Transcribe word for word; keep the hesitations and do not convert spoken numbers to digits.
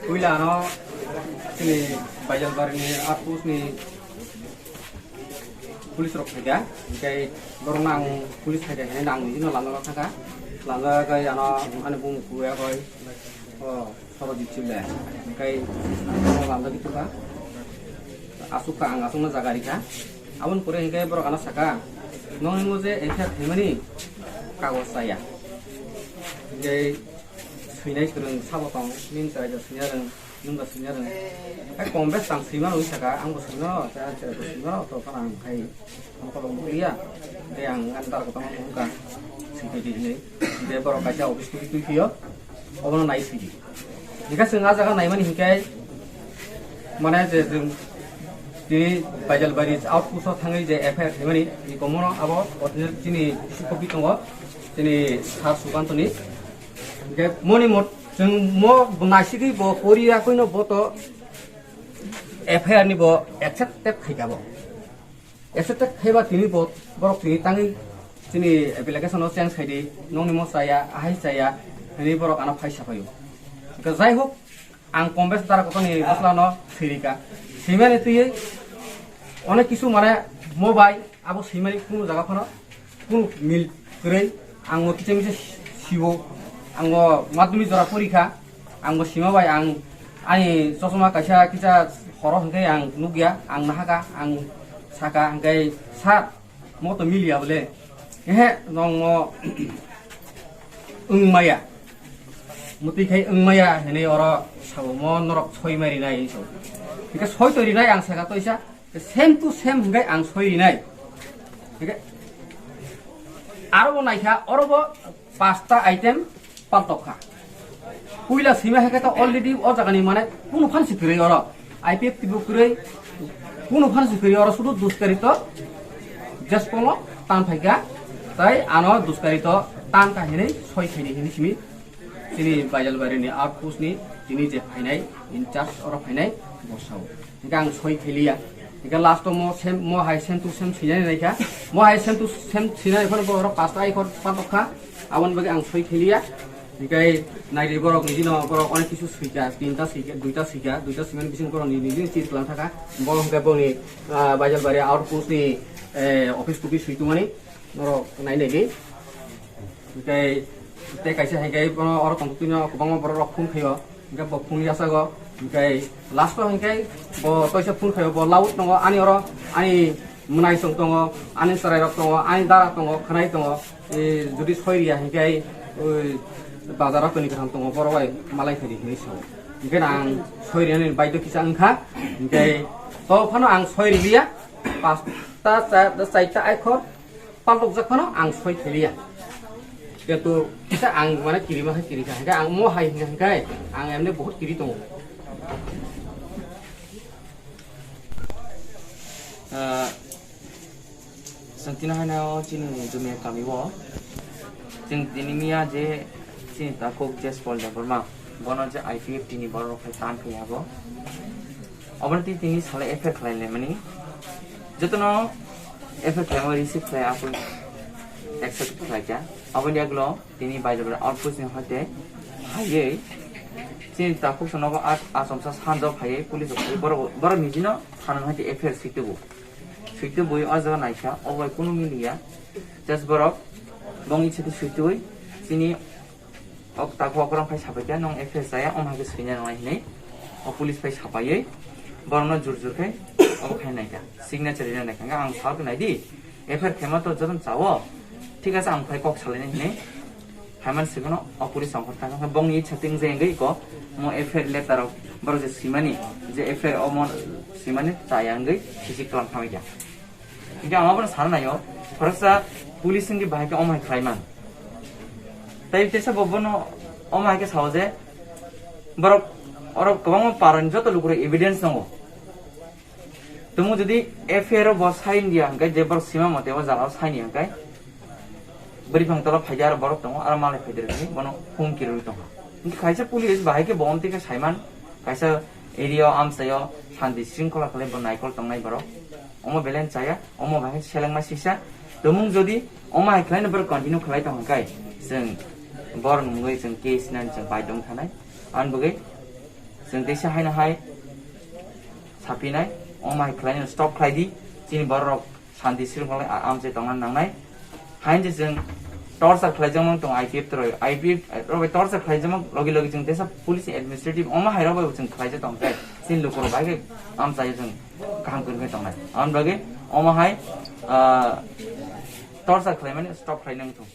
Puila ano chini Baijalbari ni outpost ni police rok phaikha, hingke borok no ang police phaikha hinui ang nini no lamjak thangkha, lamjak khe ano ani bumung kuya koi o Sorojit Chibla, hingke ano lamjak thangkha, asuk kha ang asuk no jaga rikha, aboni pore hingke borok ano saka, nong hingo je F I R khaimani kagoj chaya, hingke swinai swrwng sabo tong, nini chwrai swina rwng. Nwng ba swina rwng. Hai kom bes tang swima rwng saka, ang bo swima rw, ta chwrai bo swima rw, to phano ang khai ang kolok nukliya. Tei ang ani dar kotoma nukha, swi phai di hinwi. Tei borok kaisa office twi twi phio, obono nai swi di. Hingkhe chwng ah jaga naimani hinkhe, mane je chwng tini Baijalbari outpost o thangwi je F I R khaimani, ni komono abo original chini issue copy tongo, chini Sir Sukantoni. Hingke moni mot chwng mo naisigwi bo poriya koino bo to F I R ni bo accepted khaika bo. Accepted khaiba tini bo borok tini tangwi chini application o change khaidi, nongni mo chaya, ahai chaya, hinwi borok ano phai saphaio. Hingke jai hok, ang kombes dara kotoni bwsla no swirika. Swimani twiwi onek kisu mane mo bai abo swimani kunu jaga phano kunu mil kwrwi ang bo kisa misa siwo, ang bo madhyamik jora porikha, ang bo sima bai ang ani chosma kaisa kisa horo hwnkhe ang nukya, ang nahaka, ang saka hwnkhe, "Sir, mo to miliya bole." "Ehe, nong mo wng maya." Mwtwi khai wng maya hinwi oro sabo, "Mo norok soi mai rinai," hinwi sabo. Hingkhe soi to rinai ang saka toisa, same to same hingkhe ang soi rinai. Hingkhe aro bo naikha, oro bo pasta item paltok kha. Puila sima hingkhe to already o jagani mane kunu phan si kwrwi oro. I P F T bo kwrwi, kunu phan si kwrwi oro sudu duskarito Jaspolo tan phaikha, tai ano duskarito tan kha hinwi soi khaini hinwi simi. Chini Baijalbari ni outpost ni tini je phainai, in charge oro phainai, bo sao. Hingke ang soi khailiya. Hingke last o mo sem, mo hai sem to sem sinai naikha. Mo hai sem to sem sinai phano bo oro pasta ai khor patok kha. Aboni bagwi ang soi khailiya. Hingke naidi borok ni dino borok onek kisu sika, tinta sika, duita sika, duita siman bising borok ni nini chis lang thaka. Bo hingke boni, ah, Baijalbari outpost ni, eh, office topice soi tongmani. Norok nai naidi. Hingke tei kaisa hingke bono oro tongtwino kwbangma borok rok phone khaio, hingke bo phone yasago, hingke last o hingke bo toisa phone khaio, bo laut tongo, ani oro ani mwnaisong tongo, ani chwrairok tongo, ani dara tongo, khwnai tongo, e, jodi soi riya hingke oi bazaro toni kwthang tongo, borok bai malai khaidi hinwi sao. Hingke ang soi rinani baidhyo kisa wngkha, hingke to phano ang soi riliya, pasta, cha-, chaita aikhor, paltokjak phano ang soi khailiya. Kintu kisa ang mane kirima hai kiri kha, hingkhe ang mo hai hingkha hingkhe ang emne bahut kiri tongo. Ah, chwng tini haino chini Jumia kami o chwng tini miya je chini takhuk Jaspal Debbarma, bono je I P F T ni borok rok hai tan khe yago. Obono tei tini salai F I R khlai laimani. Jotono F I R khlaima receive khlai, apoi accept khlai kha. Aboni yagulo tini Baijalbari outpost ni hoite phaiwi chini takhuk nogo a, achomsa sanjao phaiwi police rok phaiwi borok, borok nijino thana ni hoite F I R swi tubu. Swi tubui o jaga naikha, obo bai kunu miliya. Just borok bongni sati swi tubui chini O takhuk okrok khai sapai kha, "Nwng F I R chaya, omo hai khe swina nangnai," hinwi o police bai sapaiwi borokno jur jur khe obo khai naikha, signature rina naikha. Hwnkhe ang salkhe, "Naidi, F I R khaima to jotono chao, thik ache, ang phai kok salainai," hinwi phaimani simi o police ongkhor thangkha. Hwnkhe bongni itsa twi wngjak wngwi iko mo F I R letter rok borok je swimani, je F I R omo swimani chaya wngwi sijik tlang thamwi kha. Hingke ang abono sana naio, khoroksa police wngwi bahai khe omo hai khlai man. Tei teisa bo bono omo hai khe sao je, borok oro kwbangma parani joto lukurok evidence tongo. Tumung jodi F I R o bo sign diya hingke, je borok sima mote o jaga o sign ya hingke, bwrwi phang tola phaidi aro borok tongo, aro malai phaidi rwgwi bono humki rwgwi tongo. Hingke kaisa police bahai khe bo omtwi khe saiman, kaisa area o amchaio shanti shringkhola khlai bo naikol tongnai borok. Omo belai chaya, omo bahai selengma sisa. Tumung jodi omo hai khlaino borok continue khlai tong hwnkhe, chwng Borok nungwi chwng case nani chwng baidong thanai. Ani bagwi chwng teisa haino hai sapinai, omo hai khlaino stop khlai di, chini borok shanti srwngkholai a-, amchai tongna nangnai. Hain je chwng torture khlaijakmang tong I P F rok, I P F rok bai torture khlaijakmang logi logi chwng teisa police administrative omo hai rok bai chwng khlaijak tong khe chini lukurok bai khe amchai chwng kaham kwrwngwi tongnai. Ani bagwi omo hai, ah, torture khlaimani stop khlai nang thung.